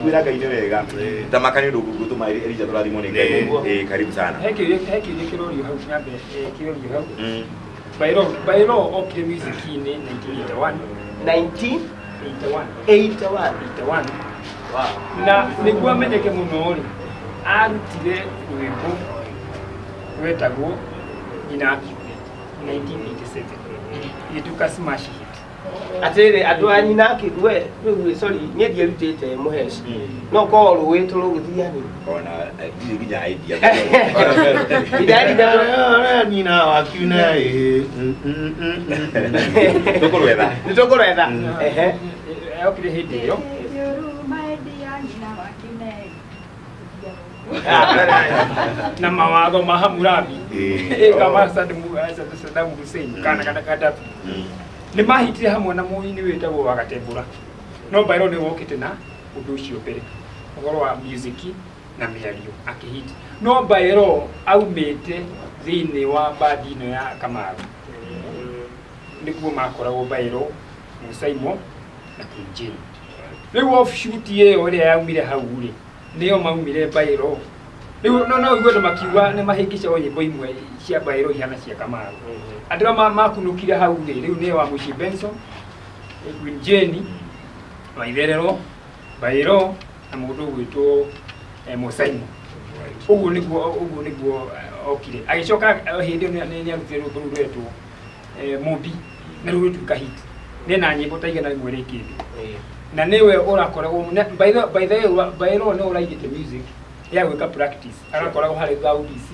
Kwĩra Ngai nĩ wega. Tamaka nĩ ũndũ ngũtũma Elija tũrathimwo nĩ Ngai. Nĩguo. Ĩĩ, karibu sana. He kĩũria kĩrorio hau nyambe kĩrorio hau. Bairo okire music-inĩ 1981. 19 81. 81. 81. Wow. Na nĩguo amenyeke mũno rĩ, arutire rwĩmbo rwetagwo Nyina Akiuge 1987, ĩgĩtuĩka smash hit. Atĩrĩrĩ, andũ a nyina akĩgue rĩu, sorry, niĩ ndierutĩte mũheci, no korwo rũĩ tũrũgĩthiani. Ona ndirĩ nginya idea. Ndari. Nyina wakiune ĩ. Tũkũrwetha. Nĩ tũkũretha. Ehe. Okire hĩndĩ ĩyo. Na mawatho ma Hammurabi ĩka ma Saddam Hussein kana Gaddafi nĩ mahitire hamwe na mũini wĩtagwo wa Gatembũra, no Bairo nĩ wokĩte na ũndũ ũcio mbere, ũhoro wa music na mĩario akĩhiti. No Bairo aumĩte thĩinĩ wa bandi ĩno ya Kamaru, nĩkuo makoragwo Bairo, Musaimo na Queen Jane. Rĩu offshoot ĩyo ĩrĩa yaumire hau rĩ, nĩyo maumire Bairo. Rĩu no ũigue andũ makiuga nĩ mahĩngĩcago nyĩmbo imwe cia Bairo ihana cia Kamaru. Andũ arĩa makunũkire hau rĩ, rĩu nĩyo wa Mũciĩ Benson, Queen Jane, Waitherero, Bairo na mũndũ ũgwĩtwo Musaimo. Ũguo nĩguo okire. Agĩcoka hĩndĩ ĩyo nĩ arutire rwĩmbo rũu rwetwo Mũmbi, na rĩu rũtuĩka hit. Nĩ na nyĩmbo ta 100 rĩ kĩndũ, na nĩwe ũrakoragwo by the way, Bairo nĩ ũraigĩte music ya gwĩka practice, arakoragwo harĩ thutha wa UBC,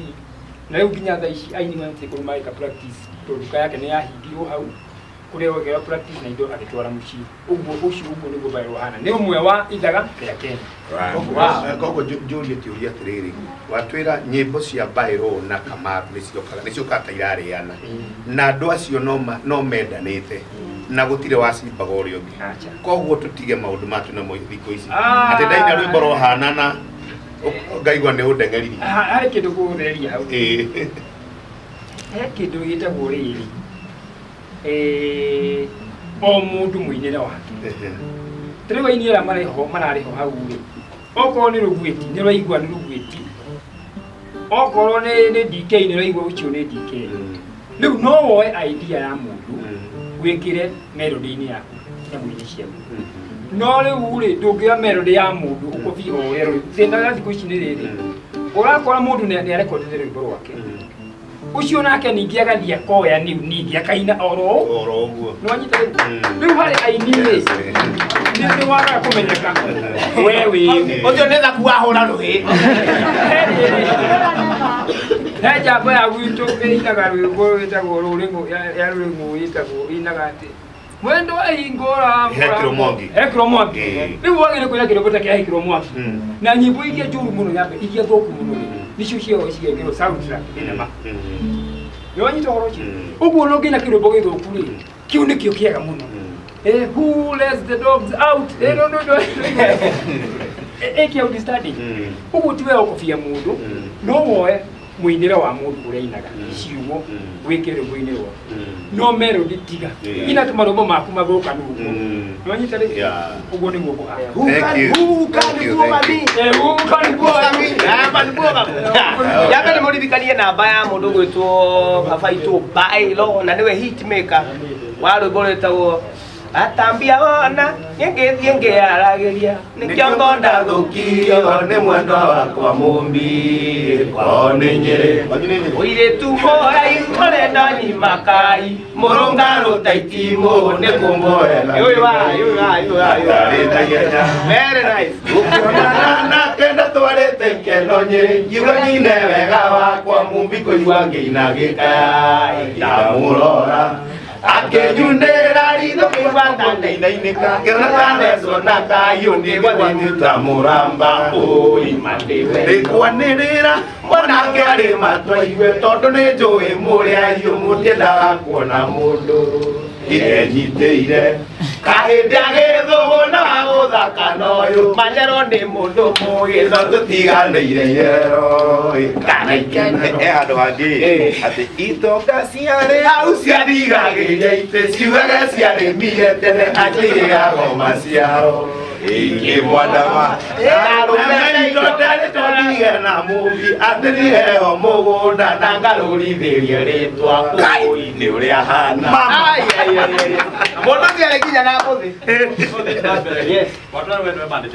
na rĩu nginya thaa ici aini matirĩ kũndũ magĩka practice, tondũ nduka yake nĩ yahingirwo hau kũrĩa gwekĩra practice na indo agĩtwara mũciĩ. Ũguo ũcio, ũguo nĩguo Bairo hana, nĩ ũmwe wa ithaga rĩa Kenya. Wow. Koguo njũrie kĩũria atĩrĩrĩ, watwĩra nyĩmbo cia Bairo na Kamaru nĩ ciũkaga ta irarĩana, na andũ acio no mendanĩte na gũtirĩ wacimbaga ũrĩa ũngĩ? Acha. Koguo tũtige maũndũ matu namo thikũ ici, Ah. atĩ ndaina rwĩmbo rohanana ngaigua nĩ ũndeng'eririe. Harĩ kĩndũ gũtheria hau. He kĩndũ gĩtagwo rĩrĩ, o mũndũ mũinĩre wake. Rĩu aini arĩa marĩho mararĩho hau rĩ, okorwo nĩ rũguĩti nĩ rwaigua nĩ rũguĩti, okorwo nĩ DK nĩ rwaigua ũcio nĩ DK. Rĩu no woe idea ya mũndũ wĩkĩre melody-inĩ yaku, nyamũ-inĩ ciaku, no rĩu rĩ, ndũngĩoya melody ya mũndũ ũkobie o ũrĩa rũrĩ. Thĩna wa thikũ ici nĩ rĩrĩ, ũrakora mũndũ nĩ arekondete rwĩmbo rwake, ũcio nake ningĩ agathiĩ akoya niu ningĩ akaina oro Oro ũguo. Nĩwanyita rĩu? Mm. Rĩu harĩ aini rĩ, nĩ wagaga kũmenyeka we wĩ Ũcio nĩ thaku wahũra rũhĩ. He njamba ya gwitũ ĩinaga rwĩmbo rwĩtagwo rũrĩng'ũ ya rũrĩng'ũ, ĩtagwo ĩinaga atĩ mwendo ahingũra. Hekĩrwo Mwangi. Hekĩrwo Mwangi. Rĩu wagĩrĩire kũina kĩrĩmbo ta kĩa Hekĩrwo Mwangi. Na nyĩmbo iria njũru mũno, nyambe iria thũku mũno rĩ, nĩcio ciao cigekĩrwo soundtrack thinema. Nĩwanyita ũhoro ũcio? Ũguo no ngĩina kĩrĩmbo gĩthũku rĩ, kĩu nĩkĩo kĩega mũno. Who lets the dogs out? No, no, no. Ĩkĩ outstanding. Ũguo ti wega gũkobia mũndũ, no woe mũinĩre wa mũndũ ũrĩa ainaga, ciugo wĩkĩre rwĩmbo-inĩ rwaku, no melody tiga. Ina tũmarũmbo maku mathũkanu ũguo. Nĩwanyita rĩu? Yeah. Ũguo nĩguo kũhana. Thank you. Who can Thank you, go thank you. me? Who can go Yambe nĩ mũririkanie namba ya mũndũ gwĩtwo baba itũ Bailo, na nĩwe hitmaker wa rwĩmbo rwĩtagwo Atambia wona nĩngĩthiĩ ngĩaragĩria nĩkĩo ngonda Thũkio nĩ mwendwa wakwa mũmbi kwao nĩ Nyĩrĩ. Mũirĩtu mũraihu ũrenda nyimakai mũrũngarũ ta itimũ nĩ kũmboera ũyũ wa ũyũ wa ũyũ wa ũyũ wa. Very nice. Gũkĩonana nake ndatwarĩte ikeno Nyĩrĩ, ngiuga nyine wega wakwa mũmbi, kũigua ngĩina gĩkaya ndamũrora akĩnyunĩra ritho, kũigua ngĩinainĩka ngĩona tathecwo na kayũ nĩ ta mũramba ũi ndĩkwanĩrĩra mwanake arĩ matwaigue, tondũ nĩ njũĩ mũrĩ ahiũ mũtiendaga kuona mũndũ irenyitĩire kahĩndĩ agĩthũgũ na wagũthaka noyũ Manyarwo nĩ mũndũ mũgĩ. Gĩtho tũtiganĩire irero kana ikenero. He handũ hangĩ atĩ itonga ciarĩ hau ciathigagĩria itĩ ciugage ciarĩmire tene akĩrĩago maciaro. Ingĩmwandama ndarũme na mũmbi atĩ nĩheo mũgũnda na ngarũrithĩrie rĩtwa ũi nĩ ũrĩa hana. Ai ai ai ai. Mũndũ ũcio arĩ nginya na mbũthi. Yes.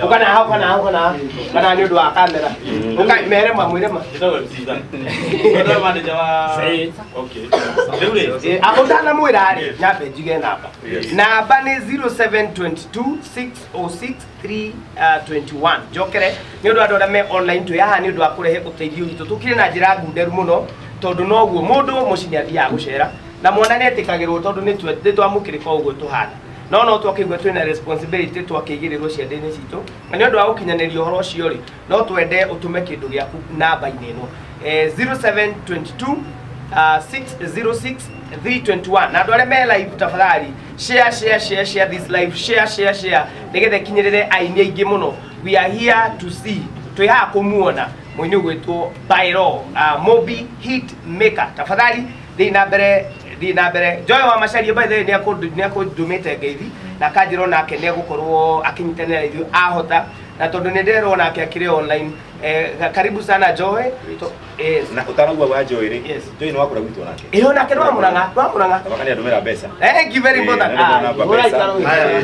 Ũka na hau kana hau kana kana nĩ ũndũ wa kamera. Ũka mere ma mwĩre ma. Ũtanamwĩra rĩ, nyambe njuge namba. Namba nĩ 0722 606 321. Njokere nĩ ũndũ wa andũ arĩa me online twĩ haha nĩ ũndũ wa kũrehe ũteithio witũ. Tũkire na njĩra ngunderu mũno tondũ noguo mũndũ mũciĩ nĩ athiaga gũcera na mwana nĩ etĩkagĩrwo tondũ nĩ twamũkĩrĩka ũguo tũhana. No no twakĩigua twĩna responsibility twakĩigĩrĩrwo ciande-inĩ citũ na nĩ ũndũ wa gũkinyanĩria ũhoro ũcio rĩ, no twende ũtũme kĩndũ gĩaku namba-inĩ ĩno 0722 606 321. Na andũ arĩa me live tafadhali share share share share this live, share share share nĩgetha ĩkinyĩrĩre aini aingĩ mũno. We are here to see, twĩ haha kũmuona mũini ũgwĩtwo Byro Mobi hit maker. Tafadhali thiĩ na mbere, thiĩ na mbere. Joy wa Macharia by the way nĩ akũndũmĩte ngeithi na akanjĩra onake nĩ egũkorwo akĩnyitanĩra ithuĩ ahota, na tondũ nĩ ndĩrerwo nake akĩrĩ online. Karibu sana Joy. Na ũtanaugua wa Joy rĩ, Yes. Joy nĩ wakũra gwitũ nake. Ĩyo nake nĩ wamũrang'a, nĩ wamũrang'a. Tabaka nĩ andũmĩra mbeca. Thank you very much. Nĩ ndĩmona mbeca. Haya,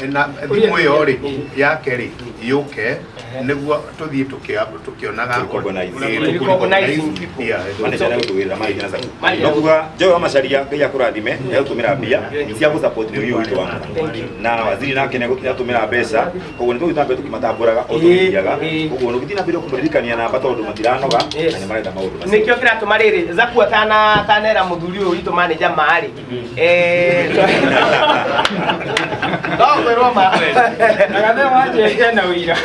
na thimũ ĩyo rĩ yake rĩ yũke nĩguo tũthiĩ tũkĩonaga Recognize. Recognizing people. Yeah, Manager nĩ egũtũgĩrĩra marĩhi na Zaku. Manager. No kuga Joy wa Macharia Ngai akũrathime nĩ egũtũmĩra mbia cia gũ-support mũini ũyũ witũ wa Murang'a. Thank you. Na waziri nake nĩ atũmĩra mbeca koguo nĩ tũgũthiĩ na mbere tũkĩmatambũraga o tũgĩthiaga. Koguo nĩ ũgĩthiĩ na mbere kũmũririkania namba tondũ matiranoga na nĩ marenda maũndũ macio. Nĩkĩo kĩratũma rĩrĩ Zaku atanera mũthuri ũyũ witũ manager marĩ no kwĩrwo ma Nagathe wanjenge na wĩira.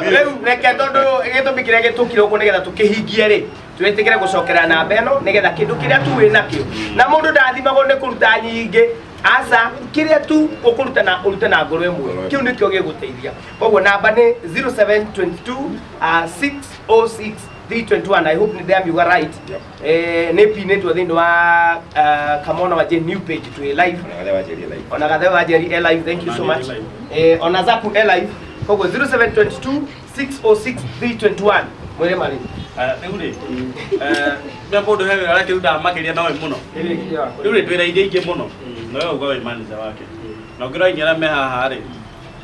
Rĩu reke tondũ gĩtũmi kĩrĩa gĩtũkire gũkũ nĩgetha tũkĩhingie rĩ, twĩtĩkĩre gũcokera namba ĩno nĩgetha kĩndũ kĩrĩa tu wĩ nakĩo, na mũndũ ndathimagwo nĩ kũruta nyingĩ, aca, kĩrĩa tu ũkũruta na ũrute na ngoro ĩmwe, kĩu nĩkĩo gĩgũteithia. Koguo namba nĩ 0722 606 321. I hope nĩ ndamiuga right. Yep. Nĩ pinĩtwo thĩinĩ wa Kamona wa Jane new page twĩ live. Ona Gathe wa Njeri e live. Ona Gathe wa Njeri e live, thank you so much. Ona Zaku e live. Koguo 0722 606 321 mwĩre marĩ. Rĩu rĩ nĩ mũndũ he wĩra ũrĩa kĩrutaga makĩria nowe mũno. Rĩu rĩ twĩra iria ingĩ mũno nowe uga wĩ manager wake na ũngĩrora inya arĩa me haha rĩ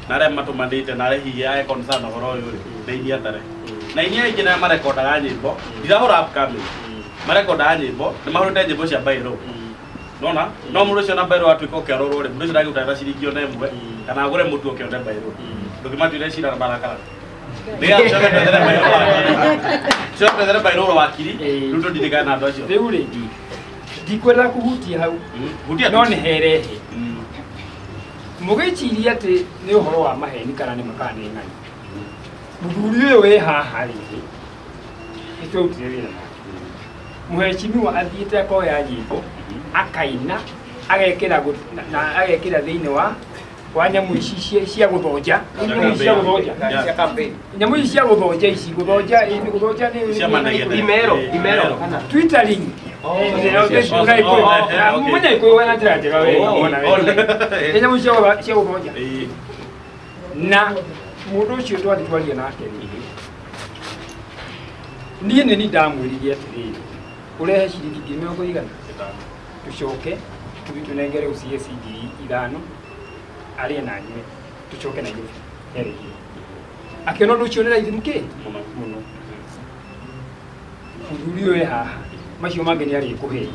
na arĩa matũmanĩte na arĩa hihi ae concern ũhoro ũyũ rĩ nĩ inyuĩ atare na inyuĩ aingĩ nĩ marekondaga nyĩmbo ndirahũra upcoming marekondaga nyĩmbo nĩ mahũrĩte nyĩmbo cia Bairũ nona no mũndũ ũcio na Bairũ atuĩka ũkĩarorwo rĩ mũndũ ũcio ndangĩruta ciringi ona ĩmwe kana agũre mũtu ũkĩone Bairũ ndũngĩmatuire cira na marakara nĩgetha tũcoke twethere Bairũ wakiri tũcoke twethere Bairũ wakiri rĩu tũndirikane na andũ acio. Rĩu rĩ ndikwenda kũhutia hau Hutia no tu. nĩ herehe mũgĩciria atĩ nĩ ũhoro wa maheni kana nĩ makana nĩ ng'ani. Mũthuri ũyũ wĩ haha rĩ nĩ twarutire wĩra nake mũhecimiwa athiĩte akoya nyĩmbo akaina agekĩra na agekĩra thĩinĩ wa nyamũ ici cia gũthonja. Nyamũ ici cia gũthonja. Cia campaign. Nyamũ ici cia gũthonja ici gũthonja gũthonja nĩ Cia manegene. Imero, imero kana. Twittering. Mwenye ikuyu na njĩra njega we wona we. Nĩ nyamũ cia gũthonja. Na mũndũ ũcio twathiĩ twaria nake rĩ, niĩ nĩ niĩ ndamwĩrire atĩrĩrĩ ũrehe ciringi 20,000 tũcoke tũthiĩ tũnengere OCS 5,000 arĩe na anyue tũcoke Nairobi erĩhie. Akĩona ũndũ ũcio nĩ raithi mũkĩ mũno. Mũthuri ũyũ e haha macio mangĩ nĩ arĩkũhe.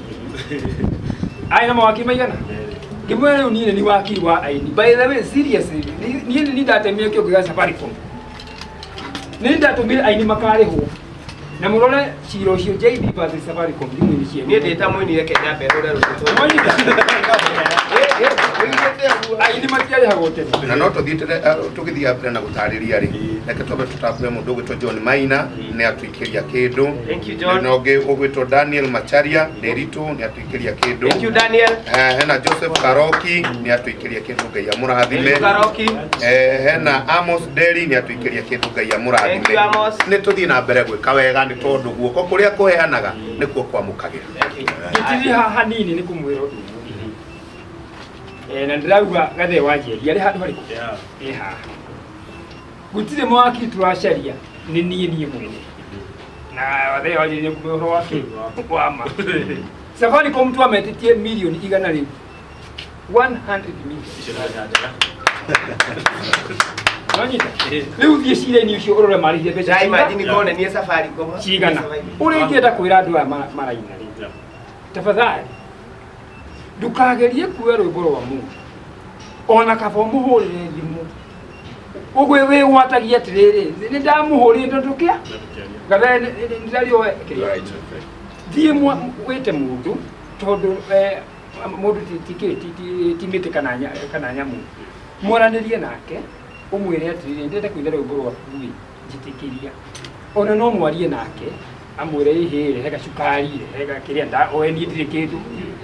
Arĩ na mawakiri maigana? Ngĩmwĩra rĩu niĩ nĩ wakiri wa aini. By the way, seriously, niĩ nĩ ndatemire kĩongo gĩa Safaricom. Nĩ ndatũmire aini makarĩhwo. Na mũrore cira ũcio JB versus Safaricom thimũ-inĩ cia. Niĩ ndĩ ta mũini reke nyambe hũre rũtũ. Mwanyita? Aini matiarĩhagwo tene. Na no tũthiĩte tũgĩthiĩ mbere na gũtarĩria rĩ, reke twambe tũtambũre mũndũ ũgwĩtwo John Maina nĩ atuikĩria kĩndũ. Thank you, John. Na ũngĩ ũgwĩtwo Daniel Macharia Nderitu nĩ atuikĩria kĩndũ. Thank you, Daniel. Hena Joseph Karoki nĩ atuikĩria kĩndũ, Ngai amũrathime. Thank you, Karoki. Hena Amos Deri nĩ atuikĩria kĩndũ, Ngai amũrathime. Thank you, Amos. Nĩ tũthiĩ na mbere gwĩka wega nĩ tondũ guoko kũrĩa kũheanaga nĩkuo kwamũkagĩra. Ngĩtithia haha hanini nĩ kũmwĩra ũndũ ũmwe. Na ndĩrauga Gathee wa Njeri arĩ handũ harĩkũ? Ĩ haha. Gũtirĩ mawakiri tũracaria, nĩ niĩ mwene. Na Gathee wa Njeri nĩ kume ũhoro wa kĩ? Wa ma. Safaricom twametĩtie mirioni igana rĩu. 100 million. Icio nĩ mbeca njega. Nonyita? Rĩu thiĩ cira-inĩ ũcio ũrore marĩhire mbeca Ndĩra cigana. imagine kone niĩ Safaricom. Cigana. Ũrĩa ingĩenda kwĩra andũ aya maraina rĩ. Tafadhali ndukagerie kuoya rwĩmbo rwa mũndũ ona kaba ũmũhũrĩre thimũ ũguo wĩgwatagia atĩrĩrĩ nĩ ndamũhũrire tondũ kĩa Gathee nĩndarĩoe kĩrĩa thiĩ wĩte mũndũ tondũ mũndũ ti kĩ ti mĩtĩ kana nyamũ mwaranĩrie nake ũmwĩre atĩrĩrĩ ndĩrenda kũina rwĩmbo rwaku rĩ njĩtĩkĩria ona no mwarie nake amwĩre ĩhĩ rehe gacukari rehe gakĩrĩa nda oe niĩ ndirĩ kĩndũ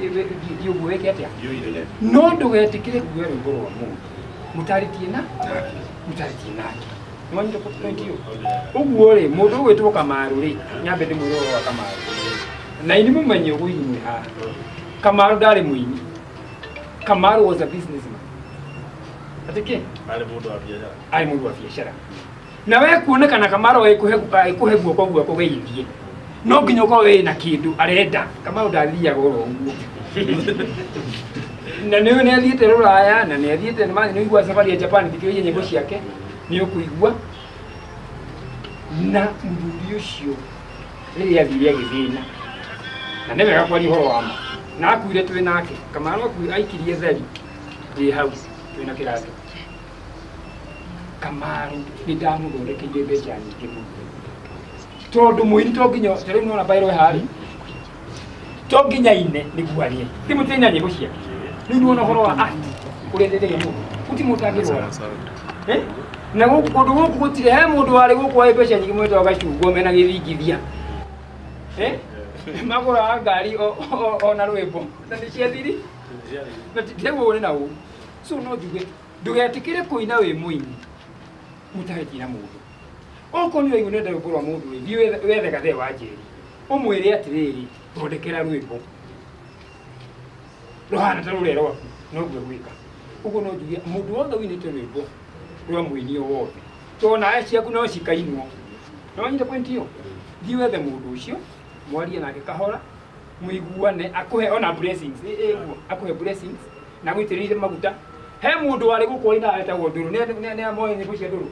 thiĩ ũguo wĩke atĩa no ndũgetĩkĩre kuoya rwĩmbo rwa mũndũ mũtarĩtie na mũtarĩtie nake nĩwanyita point ĩyo ũguo rĩ mũndũ ũgwĩtwo Kamaru rĩ nyambe ndĩmwĩre ũhoro wa Kamaru na ini mũmenye ũguo inyuĩ mwĩ haha Kamaru ndarĩ mũini. Kamaru was a businessman. Atĩ kĩ? Arĩ mũndũ wa biacara. Arĩ mũndũ wa biacara. Na we kuonekana Kamaru ĩkũhe guoko guoko geithie. No nginya ũkorwo wĩ na kĩndũ arenda. Kamaru ndathiaga oro ũguo. Na nĩ nĩ athiĩte rũraya na nĩ athiĩte nĩ ũigua safari ya Japan thikĩrĩria nyĩmbo ciake nĩ ũkũigua. Na mũthuri ũcio rĩrĩa athire agĩthĩna na nĩ wega kwaria ũhoro wa ma na akuire twĩ nake Kamaru akuire aikirie theri ndĩ hau twĩ na kĩratũ Kamaru nĩ ndamũthondekeire mbeca nyingĩ mũno tondũ mũini to nginya ta rĩu nĩwona Bairũ harĩ to nginya ine nĩguo arĩe ti mũtĩ na nyĩmbo ciake rĩu nĩwona ũhoro wa art ũrĩa ndeithagia mũndũ gũtirĩ mũndũ ũtangĩrwara. Na gũkũ kũndũ gũkũ gũtirĩ he mũndũ warĩ gũkũ warĩ mbeca nyingĩ mwĩtagwo Gacungwa mena gĩthingithia. Magũraga ngari ona rwĩmbo na nĩ ciathiri na ndĩguo nĩ na ũũ. So no njuge ndũgetĩkĩre kũina wĩ mũini mũtarĩtie na mũndũ. Okorwo nĩ ũraigua nĩũrenda rwĩmbo rwa mũndũ rĩ, thiĩ wethe Gathee wa Njeri ũmwĩre atĩrĩrĩ thondekera rwĩmbo rũhana ta rũrĩa rwaku noguo gwĩka. Ũguo no njuge mũndũ wothe ũinĩte rwĩmbo rwa mũini o wothe tondũ nawe ciaku no cikainwo. Nĩwanyita point ĩyo? Thiĩ wethe mũndũ ũcio mwarie nake kahora mũiguane akũhe ona blessings ĩguo akũhe blessings na agũitĩrĩrie maguta. He mũndũ warĩ gũkũ ainaga etagwo Ndũrũ nĩ amoĩ nyĩmbo cia Ndũrũ?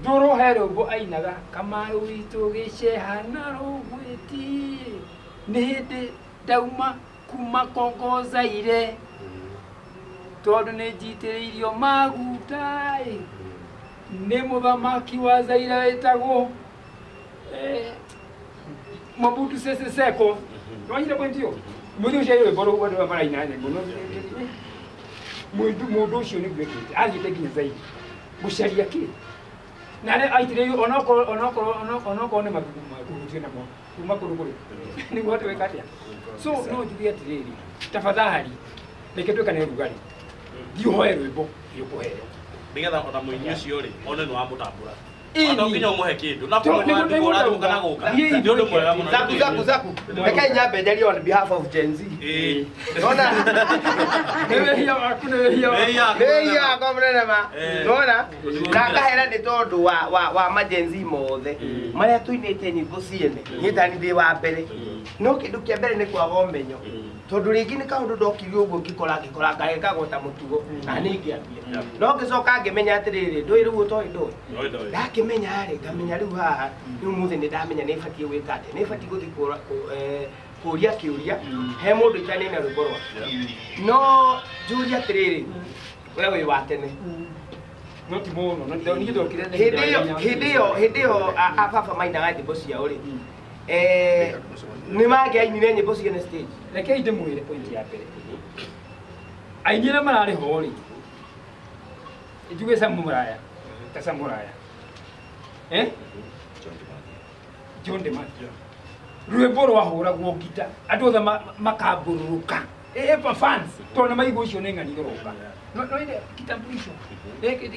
Ndũrũ he rwĩmbo ainaga Kamaru witũ gĩceha na rũgwĩti nĩ hĩndĩ ndauma kuma Kongo Zaire tondũ nĩ njitĩrĩirio maguta ĩ nĩ mũthamaki wa Zaire wĩtagwo Mobutu Sese Seko. Nĩwanyita point ĩyo? Mũthĩ ũcio rwĩmbo rũu andũ maraina nyĩmbo mũndũ ũcio nĩguo ekĩte athiĩte nginya Zaire gũcaria kĩ na arĩa aitĩrĩirio onokorwo nĩ mathugumo kũhutia namo kuma kũndũ kũrĩ nĩguo hote gwĩka atĩa. So no njuge atĩrĩrĩ tafadhali reke twĩkane ũrugarĩ thiĩ ũhoe rwĩmbo nĩ ũkũheo nĩgetha ona mũini ũcio rĩ one nĩ wamũtambũra. Ĩni. Ona nginya ũmũhe kĩndũ na To- nĩguo kũmũrathiũka na gũka Thiĩ nĩ ũndũ mwega mũno. Zaku zaku zaku. Reke nyambe njarie on behalf of Gen Z. Ĩĩ. Nona Nĩ wĩhia waku nĩ wĩhia waku. Wĩhia waku. nĩ yakwa mũnene ma. Nona na ngahera nĩ tondũ wa ma Gen Z mothe marĩa tũinĩte nyĩmbo ciene niĩ tani ndĩ wa mbere no kĩndũ kĩa mbere nĩ kwaga ũmenyo tondũ rĩngĩ nĩ kaũndũ ndokire ũguo ngĩkora ngĩkora ngagekagwo ta mũtugo na nĩ ingĩambia no ngĩcoka ngĩmenya atĩrĩrĩ ndũĩ rĩu ũtoĩ ndũĩ Ndũĩ, ndũĩ. ndakĩmenya rĩ ngamenya rĩu haha rĩu mũthĩ nĩ ndamenya nĩ batiĩ gwĩka atĩa nĩ batiĩ gũthiĩ kũria kĩũria he mũndũ itanĩina rwĩmbo rwake no njũrie atĩrĩrĩ we wĩ wa tene No ti mũno no niĩ ndokire hĩndĩ ĩyo hĩndĩ ĩyo hĩndĩ ĩyo a baba mainaga nyĩmbo ciao rĩ nĩ mangĩainire nyĩmbo ciene stage. Rekei ndĩmwĩre point ya mbere aini arĩa mararĩ ho rĩ njuge Samuraya ta Samuraya John de Matthew rwĩmbo rwahũragwo ngita andũ othe makambũrũrũka fans tondũ nĩ maigua ũcio nĩ ng'ani ũroka no ile kitambulisho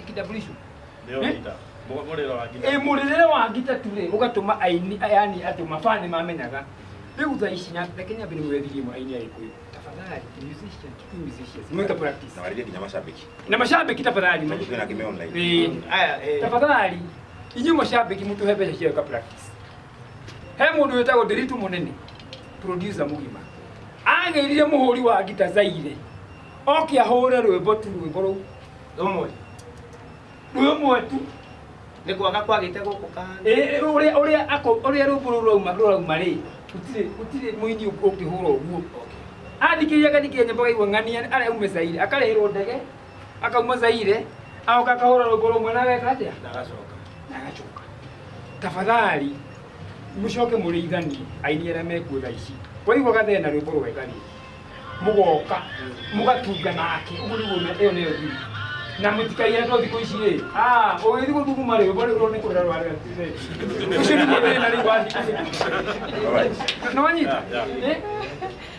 kitambulisho Nĩyo ngita. Mũrĩro wa ngita. Mũrĩre wa ngita tu rĩ ũgatũma aini yani andũ mabani mamenyaga Rĩu thaa ici reke nyambe nĩmwethirie mwe aini a Gĩkũyũ, tafadhali musician, Kikuyu musicians, mwĩke practice. Na warĩrie nginya macambĩki. Na macambĩki tafadhali. Tondũ kwĩna angĩ me online. Ĩĩ. Aya, eh. Tafadhali inyuĩ macambĩki mũtũhe mbeca cia gwĩka practice. He mũndũ wĩtagwo Ndiritu mũnene, producer mũgima, agĩrire mũhũri wa ngita Zaire oke ahũre rwĩmbo tu, rwĩmbo rũu Rũmwe. Rũmwe tu. Nĩ kwaga kwagĩte gũkũ kana? Ĩ, ũrĩa ũrĩa ako ũrĩa rwĩmbo rũu rũrauma rĩ, gũtirĩ mũini ũngĩhũra ũguo. Athikĩrĩria agathikĩrĩria nyĩmbo akaigua ng'ania arĩa aume Zaire, akarĩhĩrwo ndege akauma Zaire, agoka akahũra rwĩmbo rũmwe na ageka atĩa? Na agacoka. Na agacoka. Tafadhali mũcoke mũrĩithanie aini arĩa mekuo thaa ici. Waigua gathena rwĩmbo rwega rĩ, mũgoka mũgatunga nake ũguo nĩguo ĩyo nĩyo thiri. Na mũtikaiyane to thikũ ici rĩ, ah, ũgĩthiĩ gũthuguma rĩ, rwĩmbo rũu nĩ kũrĩra rwarĩra. Ũcio nĩguo thĩna rĩu wa thikũ ici. Alright. Nĩ wanyita? Eh?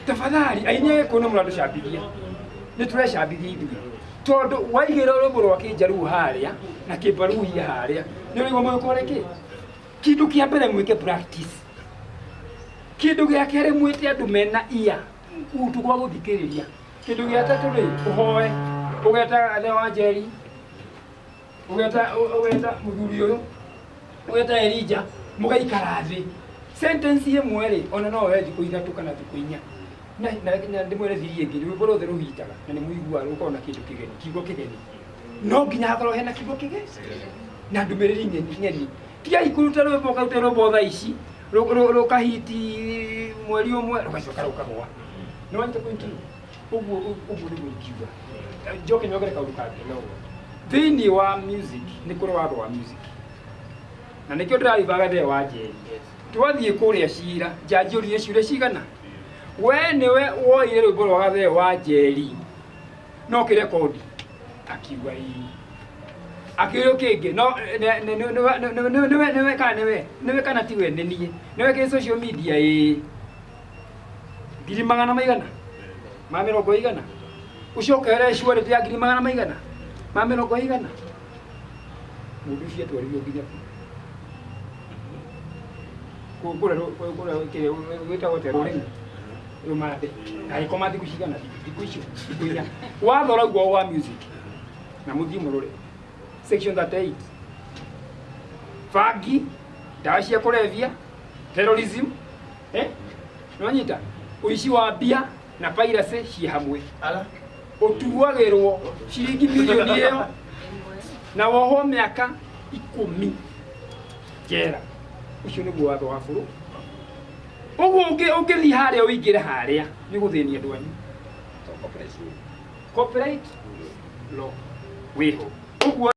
Tafadhali aini a Gĩkũyũ nĩ mũratũcambithia, nĩ tũrecambithia ithuĩ, tondũ waigĩra rwĩmbo rwa Kĩnjaruo harĩa na Kĩmbaruhia harĩa, nĩ ũraigua mũgĩkora kĩ kĩndũ kĩa mbere mwĩke practice, kĩndũ gĩa kerĩ mwĩte andũ mena ia kutu gwa gũthikĩrĩria, kĩndũ gĩa tatũ rĩ, ũhoe ũgeta Athe wa Njeri, ũgeta mũthuri ũyũ, ũgeta Elija, mũgaikara thĩ sentence ĩmwe rĩ, ona no yoe thikũ 3 kana thikũ 4. Na ndĩmwĩre thiri ĩngĩ, rwĩmbo ruothe rũhitaga na nĩ mũiguaga rũkoragwo na kĩndũ kĩgeni, kiugo kĩgeni, no nginya hakorwo hena kiugo kĩgeni na ndũmĩrĩri ng'eni. Tigai kũruta rwĩmbo, ũkaruta rwĩmbo thaa ici rũkahiti mweri ũmwe rũgacoka rũkagwa. Nĩ wanyita point ĩyo? Ũguo nĩguo ingiuga. Njoke nyongere kaũndũ kangĩ. Thĩinĩ wa music nĩ kũrĩ watho wa music, na nĩkĩo ndĩraribaga Gathe wa Njeri. Twathiĩ kũrĩa cira, njanji ũririe ciũria cigana, we nĩwe woire rwĩmbo rwa Gathe wa Njeri no kĩrekondi? Akiuga ĩĩ. Akĩũrio kĩngĩ, no nĩwe kana nĩwe kana tiwe? Nĩ niĩ. Nĩwe kĩ social media? Ĩĩ. Ngiri magana maigana ma mĩrongo igana, ũcoke surety ya ngiri magana maigana ma mĩrongo igana. Mũndũ ũcio atwarirwo nginya kũrĩa kĩrĩa gwĩtagwo atĩa, rũrĩmĩ rũmande, agĩkoma thikũ cigana, thikũ icio thikũ 4. Watho ũraugwo wa music, na mũthiĩ mũrore section 38, bangi, ndawa cia kũrebia, terrorism, eh, nĩwanyita, ũici wa mbia na piracy ciĩ hamwe. Ala. Ũtuagĩrwo ciringi milioni ĩyo na wohwo mĩaka 10 njera. Ũcio nĩguo watho wa bũrũri. Ũguo ũngĩthiĩ harĩa ũingĩre harĩa nĩ gũthĩnia andũ anyu. Copyright law wĩho ũguo.